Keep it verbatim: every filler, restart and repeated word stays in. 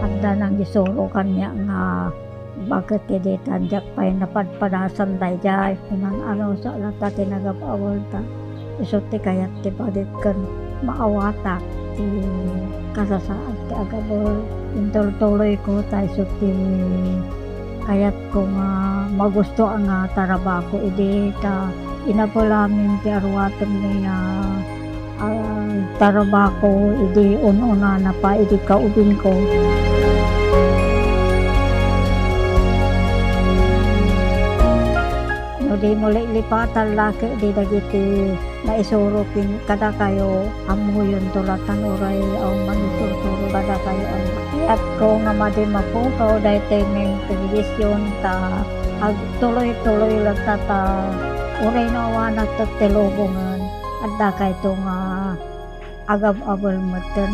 Adda nangisuro kaniak nga, "Bakit ti ditan diak pay napadpadasan daydiay?" Ngan-anuso latta ti nagab-awelta. Isu ti kayat ti bagik ken maawatak ti kasasaad ti agabel. Intultuloyko ta isu ti kayatko nga magusto nga tarabako idi ta inabel amin ti aruatenmi a, a, tarabako idi un-unana pa idi kaubingko. No dimo liplipatan la ketdi dagiti naisuro ken kadakayo, ammuyonto la ta uray awan mangisursurot kadakayo. Kayatko nga madi mapukaw daytoy nga impresion ta agtuloy-tuloy latta ta uray no awanakto ti lubongen, addakayto nga agab-abel metten.